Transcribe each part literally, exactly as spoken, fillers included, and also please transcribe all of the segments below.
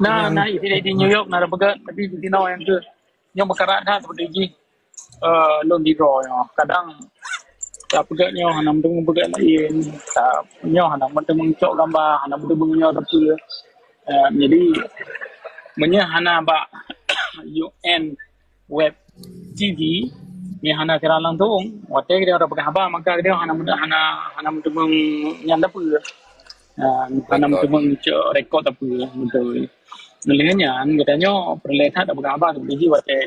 Nah, nah, di, di New York na peugah, tapi di sinoe nyang keu nyoe meukarat that seperti jih. Eh, lôn di droe nyoe. Kadang tapeugah nyoe hana meuteumé peugah laén, ta-, nyoe hana meuteumé cok gambar, hana meuteumé nyoe tapi. Eh, jadi meunyoe hana bak U N web T V, meunyoe hana siaran langsung, watèe geutanyoe tapeugah haba, maka geutanyoe hana meuteumé, hana, hana meuteumé nyan tapi. Ah, hana meuteumé cok rekod tapi, beutôi. Lheueh nyan geutanyoe peureulèe that tapeugah haba tapi jih watèe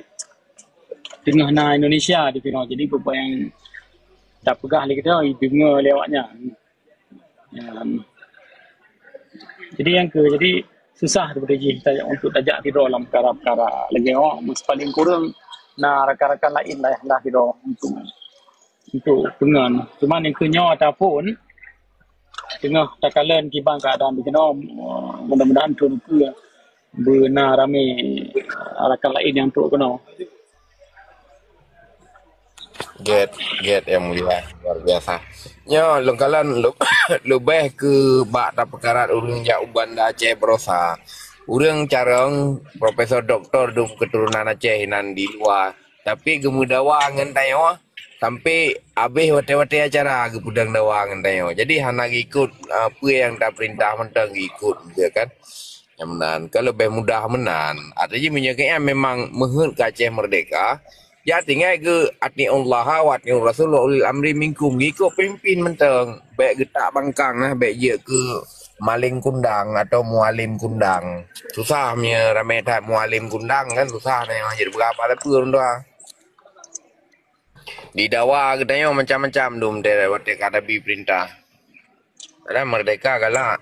teungoh na Indonesia di sinoe. Jadi peue-peue nyang tapeugah lé geutanyoe jideungoe lé awaknyan. Ya. Jadi nyang keu, jadi susah seperti jih ta-, untuk tajak sidroe lam peukara-peukara lagèe nyoe, meuseupaléng kureueng na rakan-rakan laén lah, lah sidroe untuk, untuk peungon. Cuman nyang keu nyoe ataupun teungoh takalon kiban keuadaan di keunoe, mudah-mudahan thôn keue beuna ramé rakan laén nyang trok keunoe. Gèt, gèt yang mulia, luar biasa. Nyoe lôn kalon lu-, leubeh keu bak tapeukarat ureueng jak u Banda Aceh Barosa. Ureueng carông Profesor Doktor dum keturunan Aceh inan di luwa. Tapi geumeudawa ngon tanyoe sampai habéh watèe-watèe acara geupeudong dawa ngon tanyoe. Jadi hana geuikot, ah, peue nyang tapeurintah mantong geuikot, gitu kan. Nyang meunan, ka leubeh mudah meunan. Artinya meunyoe keu nyan memang meuheuet keu Aceh merdeka, ya tinggai geu atiullaha wa atiur rasul wa ulil amri minkum, geuikot peumimpin mantong. Bèk geutak bangkang nah, bèk jeuet keu maléng kundang atau mualim kundang. Susah meunyoe ramé that mualim kundang kan susah tanyoe jeuet peugah haba sapeue ureueng tuha. Didawa geutanyoe macam-macam dum watèe ka tabi peurintah. Padahai merdeka galak.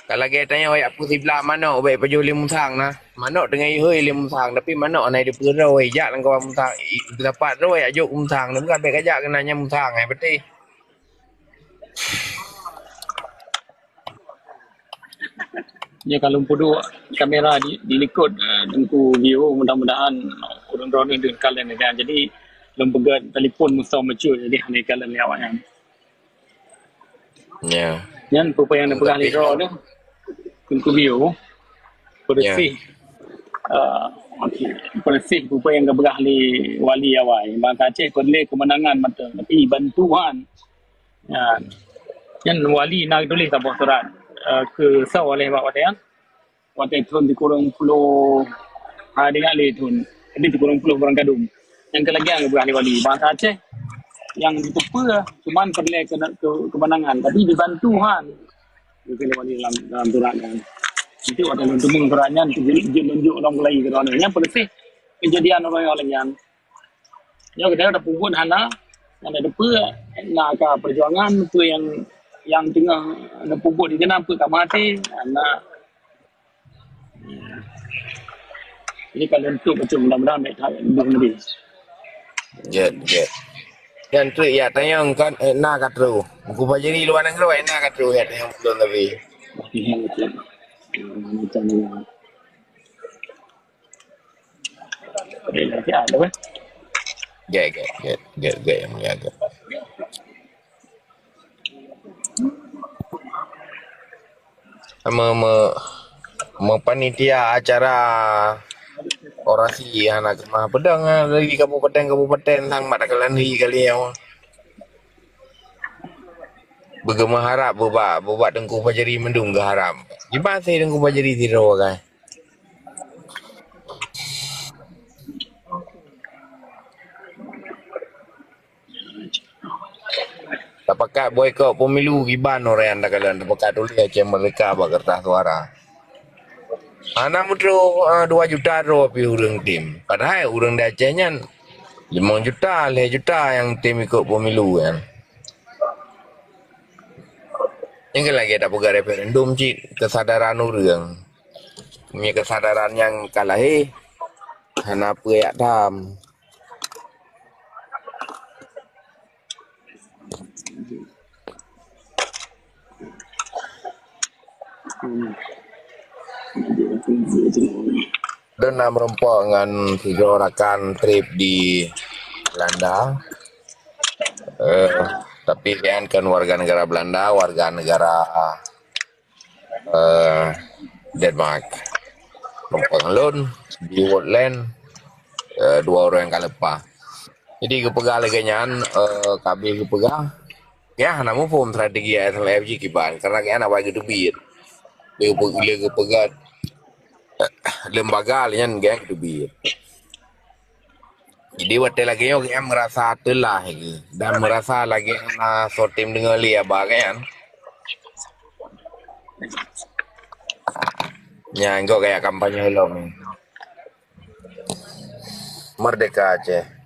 Ka lagèe tanyoe jak peusiblah manok bèk pajoh lé musang nah. Manok teungoh ihôi lé musang tapi manok hana dipeuroe jak lam kawan musang. Sapat roe jak jok musang. Tapi bèk kajak keunan nyan musang hai patéh. Ya kalau peuduek kamera di, di likot, eh, Teungku Bio, mudah-mudahan ureueng droeneuh deuh kalon ya. Jadi lôn peugah telepon musoh meucut jadi hana kalon lé awaknyan. Ya. Nyan peue-peue nyang neupeugah lé droe tu. Teungku Bio. Peureusih. Uh, okey. Peureusih peue-peue nyang geupeugah lé Wali awai. Bangsa Aceh peureulèe keumeunangan mantong. Tapi bantuan. Ya. Nyan Wali na tuléh saboh surat. Uh, keu soe lé bak watèe nyan. Watèe thôn sikureueng ploh, ha, ingat lé thôn. Jadi sikureueng ploh kurang gadum. Nyang keu lagèe nyang geupeugah lé Wali. Bangsa Aceh nyang jiteupeue cuman peureulèe keu, keu, keumeunangan. Tapi dibantu han. Geupeugah lé Wali dalam, dalam surat nyan. Nanti watèe lôn teumeung surat nyan, jeuet, jeuet lôn jok lom keulai keu droeneuh. Nyan peureusih keujadian uroe nyoe lagèe nyan. Nyoe geutanyoe tapeubuet hana, hana teupeue, na ka peujuangan, peue nyang, nyang teungoh neupeubuet di keunan peue ka maté, hana. Jadi ka lôn tutup bacut, mudah-mudahan bèk that dum lagèe. Gèt, gèt. Nyan treuk jak tanyong kan, eh, na ka trôh. Buku pajeri luwa nanggroe, eh, na ka trôh jak tanyong ulôn tapi. Macam ni. Boleh lah, siap dah, eh. Gèt, gèt, gèt, gèt, gèt yang mulia gèt. Me, me, meupanitia acara orasi hana keumah peudong, ah, dari kabupaten-kabupaten sang mat takalon hi kali nyoe. Beugeumeuharab bubak, bubak Teungku Fajri mandum geuharab. Kiban si Teungku Fajri sidroe kan. Tapakat boikot pemilu kiban orang nyang takalon tapakat tuléh Aceh Merdeka bak kertas suara. Hana meutrôh, ah, dua juta droe pih ureueng tem. Padahai ureueng di Aceh nyan limong juta, lhèe juta nyang tem ikot pemilu nyan. Nyan kan lagèe tapeugah referendum cit kesadaran ureueng. Meunyoe kesadaran nyang ka lahé hana peue jak tham. Lôn na meurumpok ngon sidroe rakan trip di Belanda. Eh, tapi nyan kon warga negara Belanda, warga negara, eh, Denmark. Numpang lôn di Woodland, eh, dua orang ka leupah. Jadi geupeugah lagèe nyan, eh, ka abéh geupeugah, ya, hana muphom strategi S M F jih kiban, karena gobnyan awai geuteubiet. Lé geupe-, lé geupeugah, eh, lembaga lé nyan gobnyan geuteubiet. Jadi watèe lagèe nyoe gobnyan meurasa teulah lagi dan meurasa lagèe hana soe tem deungö lé haba gobnyan. Nyan gok gaya kampanye lom. Merdeka Aceh.